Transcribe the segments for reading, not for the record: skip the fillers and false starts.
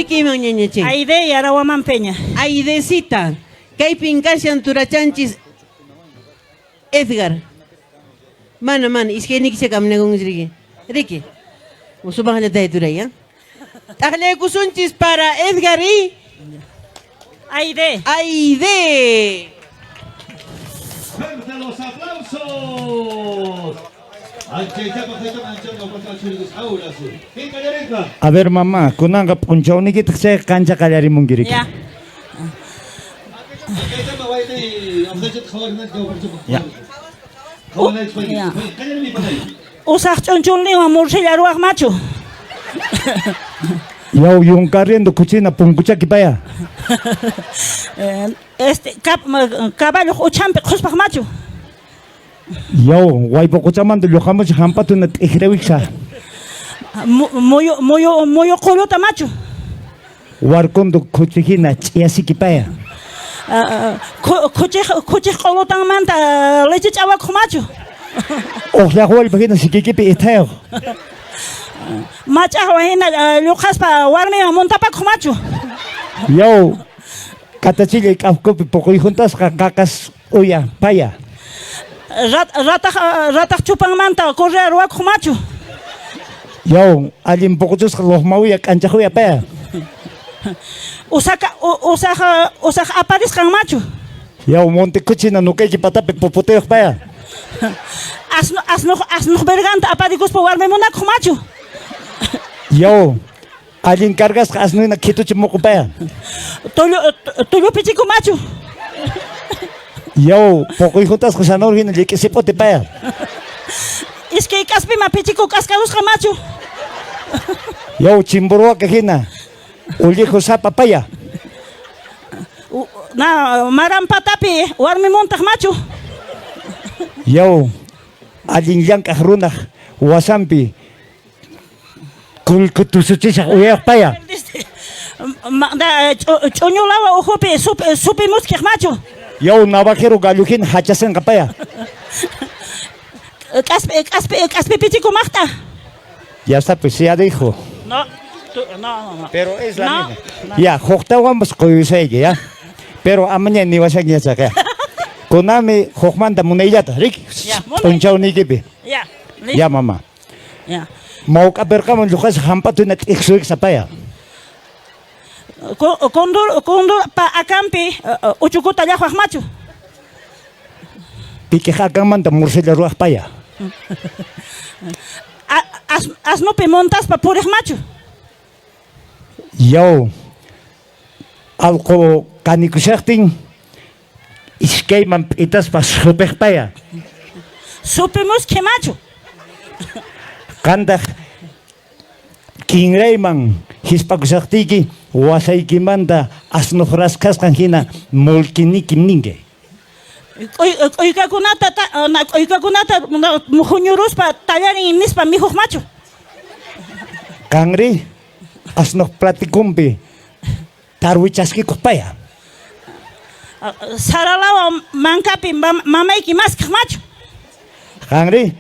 Sutiykiman ñañachay. Aide Yarawaman Peña. Aidecita. Kaypin kashan turachanchis Edgar. Mana, mana, iskaynikicha caminakunchis riki. Riki. Sumaqllatay turay, ya. T'aqllaykusunchis para Edgar y Aide. Aide. ¡Fuerte los aplausos! A ver mamá, kunanqa p'unchawniykitaq chayqa qancha qallarimunki riki. Ya. Ya. Ya. Usaq ch'unchulninwan murcilla ruwaq machu. Yaw yunkarriendo kuchina punkuchaki paya. Este caballoq uchanpi qhuspaq machu. Yaw waypoqochamanta lluqamuchaq hamp'atuna t'ikrawiksa. Muyu muyu muyu qulluta machu. Warkundu khuchihina ch'iyasiki paya. Khuchiq khuchiq q'ulutanmanta leche ch'awakuq machu. Uqllaq wallpa hina sikikipi ithayuq. Mach'aqwa hina lluqaspa warmiwan muntapakuq machu. Yaw katachillay k'afkupi puquy huntasqa qaqas uya paya. Rataq rataq chupanmanta correa ruwakuq machu. Yaw allin puquchusqa luqma uya k'anchaq uya paya. Usaka usaq usaq aparisqan machu. Yaw monte kuchina nukayki patapi puputayuq paya. Asnu asnuq asnuq verganta aparikuspa warmi munakuq machu. Yaw allin cargasqa asnuyna khituchi muqu paya. Tullu tullupi chiku machu. Yaw puquy huntasqa sanor hina llik'i sip'uti paya. Iskay k'aspima pichiku k'askarusqa machu. Yaw chimburwaka hina ullihu sapa paya. Na maran patapi warmi muntaq machu. Yaw allin llank'aq runaq wasanpi kullku tusuchishaq uyayuq paya. Ch'uñulawa ukhupi supi muskhiq machu. Yaw navajero gallo hina hachasinqa paya. K'aspi k'aspi k'aspi pichiku maqt'a. Ya está, pues ya dijo. No, no, no. Pero es la No, misma. no. Ya, huktawanpas quyusayki, ya. Pero amaña niwashanki yachaqa. Kunanmi hukmanta munayllata, riki? Ya, munay. P'unchawniykipi. Ya. Ya, mama. Ya. Mawk'a pirqaman lluqasaq hamp'atuna t'iksuyksa paya. Kundur kundur pa akampi uchukuta llaqwaq machu. Pikiq akanmanta murcilla ruwaq paya. Asnupi montaspa puriq machu. Yaw allqu kanikushaqtin iskayman p'itaspa supiq paya. Supi muskhi machu. Qantaq kinrayman hisp'akushaqtiyki wasaykimanta asnuq raskhasqan hina mulkinikim ninki. K'uykakunata k'uykakunata huñuruspa tallarin nispa mikhuq machu. Qanri asnuq platikunpi tarwi chaskikuq paya. Saralawa mankapi mamayki maskhaq machu. Qanri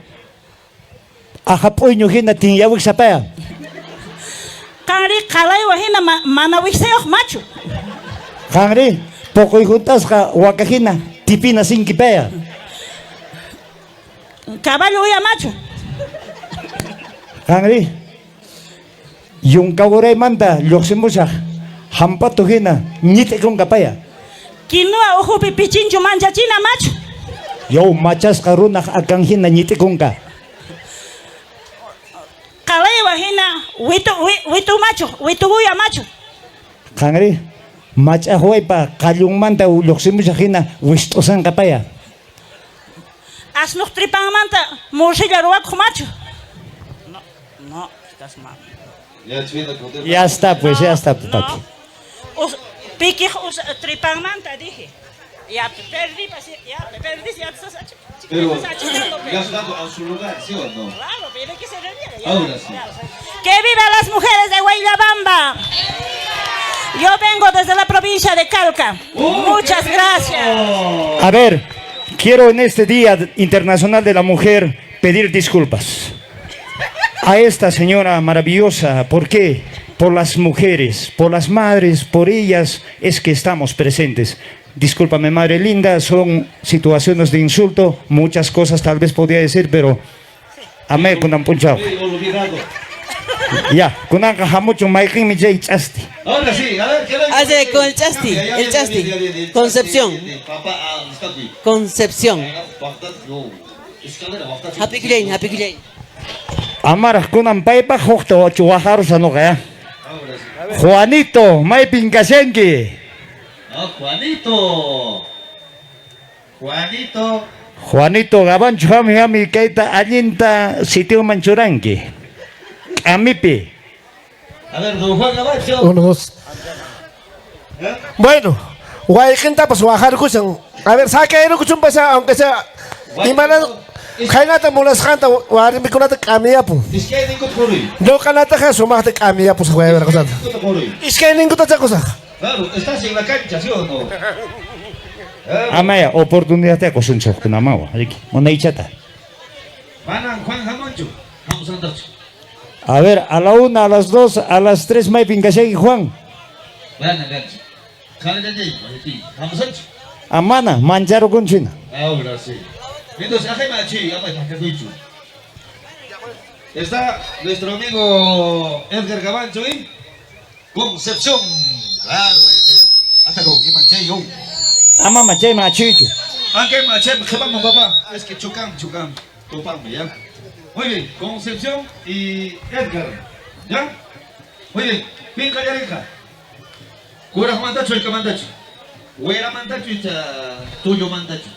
aja p'uyñu hina tinyawiksa paya. Qanri qalaywa hina mana wiksayuq machu. Qanri puquy hunt'asqa waka hina tipina sinki paya. Caballo uya machu. Qanri yunkawuraymanta lluqsimushaq hamp'atu hina ñit'ikunqa paya. Kinuwa ukhupi pichinchu manchachina machu. Yaw machasqa runaq akan hina ñit'ikunqa. Qalaywa hina witu witu machu, witu uya machu. Qanri mach'aqwaypa qallunmanta lluqsimushaq hina wist'usanqa paya. Asnuq tripanmanta murcilla ruwakuq machu. No, no, estás mal. Ya está, pues, ya está, No. papi. Pikiq tripanmanta dije. Ya te perdí, ya te perdí, ya te estás Pero achicando, ya has dado a su lugar, ¿sí o no? Claro, pero hay que se reniega, ya. Ahora sí. ¡Que viva las mujeres de Guayllabamba! Yo vengo desde la provincia de Calca. ¡Oh, Muchas qué gracias. A ver, quiero en este Día Internacional de la Mujer pedir disculpas a esta señora maravillosa. ¿Por qué? Por las mujeres, por las madres, por ellas es que estamos presentes. Discúlpame, madre linda, son situaciones de insulto, muchas cosas tal vez podía decir, pero amé kunan p'unchaw. Me he olvidado. Ya, kunanqa hamuchun mayqinmi chay ch'asti. Ahora sí, a ver, ¿qué le Hace con el chasti, Ya, ya el viene, chasti. ya viene, el Concepción. viene. Papá, ah, está aquí. Concepción. Ah, Escalera, Happy Klein, Happy Klein. Amaraq kunan paypaq hukta wajarusaq nuqa ya. Ahora sí. Juanito, maypin kashanki. Ah, Juanito. Juanito. Juanito Gabancho hami hami kayta allinta sitioman churanki. K'amipi. A ver, don Juan Gabacho. Uno, dos. ¿Eh? Bueno, wayqintapas wajarkushan. A ver, saqayrukuchunpas aunque sea imana khaynata munasqanta warmikunata k'amiyapun. Iskayninkuta quruy. Ñuqanataqa sumaqta k'amiyapusaq waywarqusanta. Iskayninkuta quruy. Iskayninkuta chakusaq. Claro, estás en la cancha, ¿sí o no? Amaya oportunidad qusunchik kunamawa. Riki, munaychata. Manan Juan hamunchu. Hamusantachu. A ver, a la una, a las dos, a las tres maypin kashanki Juan. Manan kanchu. Qanallay, maypi. Hamusanchu. Amana, mancharukunchina. Ahora sí. Entonces, ajema, chi, ama, chakakuychu. Está nuestro amigo Edgar Gabancho, ¿eh? Concepción. Claro, eh, hasta con imachay yo. Amama chayman achuychu. Aunque machay, vamos papá. Es que chocan, chocan. Topame, ¿ya? Muy bien, Concepción y Edgar. ¿Ya? Muy bien. Bien, qallarinqa. Kuraq mantachu, mantachu. Wera mantachu, tullu mantachu.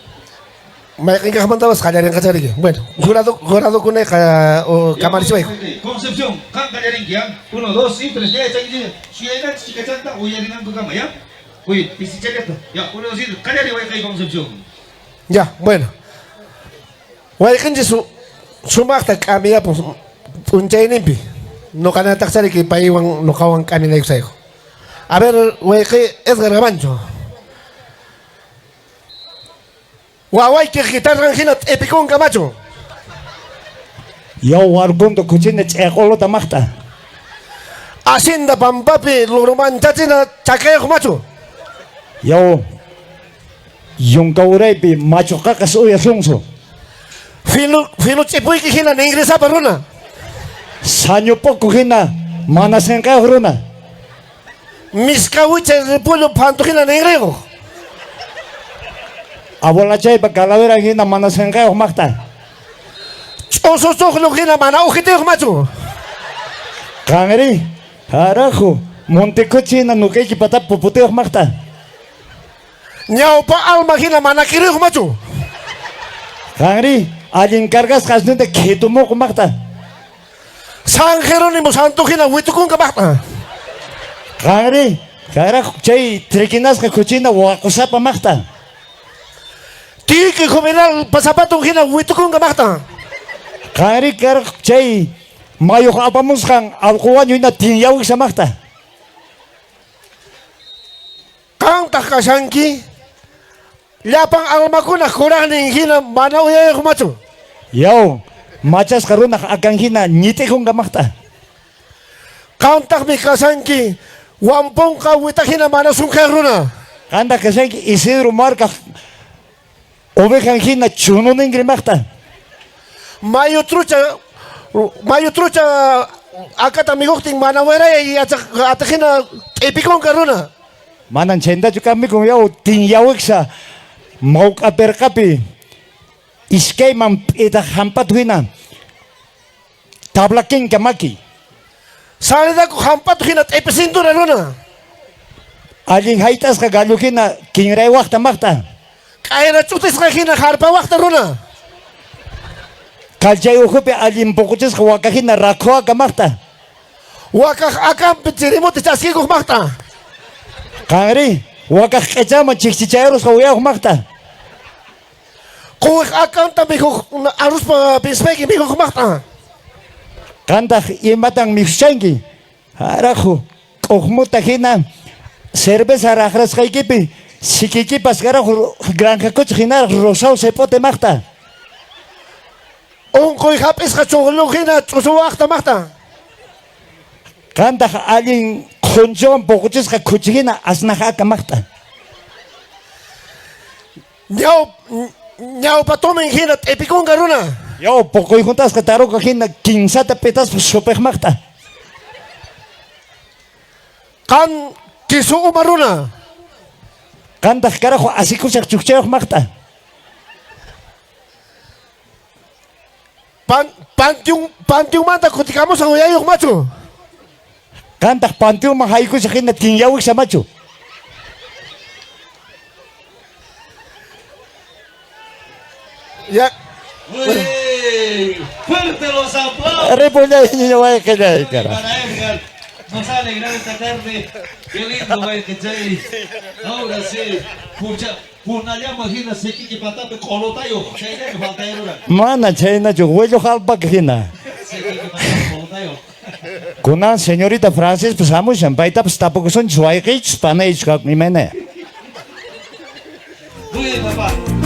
Mayqin kaqmantapas qallarinqachariki. Bueno, jurado juradokunayqa kamarichiwayku. Concepción, qam qallarinki, ¿ya? Uno, dos y tres. Ya, changi, suyayna, chikachanta, uyarinanku kama, ¿ya? Uy, pisichallata. Ya, uno, dos y tres. Qallari wayqay Concepción. Ya, bueno. Wayqinchis sumaqta k'amiyapun p'unchayninpi. Ñuqanataqchariki paywan ñuqawan k'aminaykusayku. A ver, wayqi Edgar Gabancho. Wawaykiq guitarran hina t'ipikunka machu. Yaw warkunta kuchina ch'equluta maqta. Hacienda pampapi lurumanchachina chakayuq machu. Yaw yunka uraypi machu qaqas uya sunsu. Filo filo ch'ipuyki hina ningrisapa runa. Sañu poco hina mana sinqayuq runa. Miska wicha repollo phantu hina ningriyuq. Abuelachaypa calavera hina mana sinqayuq maqta. Ch'usu chuqllu hina mana ujitiyuq machu. Qanri, harajo, Montecochi hina nukayki patapi puputiyuq maqta. Ñawpa alma hina mana kiriyuq machu. Qanri, allin cargasqa asnunta khitumuq maqta. San Jerónimo santo hina witukunka maqta. Qanri, carajo, chay trikinasqa kuchina waqusapa maqta. Tiki juvenal pasapatun hina witukunka maqta. Qanri, carajo, chay mayuq apamusqan allqu hina tinyawiksa maqta. Qamtaq kashanki llapan almakunaq kuraqnin hina mana uyayuq machu. Yaw, machasqa runaq akan hina ñit'ikunqa maqta. Qamtaqmi kashanki wampunqa wita hina mana sunkhayuq runa. Qantaq kashanki Isidro markaq ovejan hina chununinkri maqta. Mayu trucha akata mikuqtin mana wayraya yachaq atiq hina q'ipikunka runa. Manan chaytachu kamikun yaw tinyawiksa mawk'a pirqapi iskayman p'itaq hamp'atu hina tablakinka maki. Salidaku hamp'atu hina t'ipisintura runa. Allin hayt'asqa gallo hina kinraywaqta maqta. K'ayra ch'utisqa hina harpawaqta runa. Kallchay ukhupi allin puquchisqa waka hina rakhuwaka maqta. Wakaq akampi chirimuti chaskikuq maqta. Qanri, wakaq q'ichaman chikchichayarusqa uyayuq maqta. Quwiq akanta mikhuq arruspa pispayki mikhuq maqta. Qantaq imatan mikhushanki? Harajo, k'uqmuta hina cerveza raqrasqaykipi sikikipas carajo granjakuchiq hinaraq rosao cepote maqta. Unquy hap'isqa chuqllu hina ch'usuwaqta maqta. Qantaq allin qhunchuwan puquchisqa khuchi hina asnaq aka maqt'a. Ñaw, ñawpa tumin hina t'ipikunka runa. Yaw, puquy juntasqa taruka hina kinsata p'itaspa supiq maqt'a. Qan kisu uma runa. Qantaq carajo asikushaq chukchayuq maqt'a. Pan, pantiun, pantiunmanta kutikamusaq uyayuq machu. Qantaq panteonman haykushaq hina tinyawiksha machu. Ya, Muy bien. Fuerte los aplausos Ripullay ñaña wayqillay carajo. para Edgar. Nos ha alegrado esta tarde. Qué lindo, wayqichay. Ahora sí. Pucha, punallama hina sikiki patapi q'ulutayo. Chayllami faltayarura. Mana chhaynachu willuq alpaca hina. Sikiki patapi q'ulutayo. Kunan señorita Francispas hamushan, paytapas tapukusunchis wayqiychus panaychus imayna. Muy bien, papá.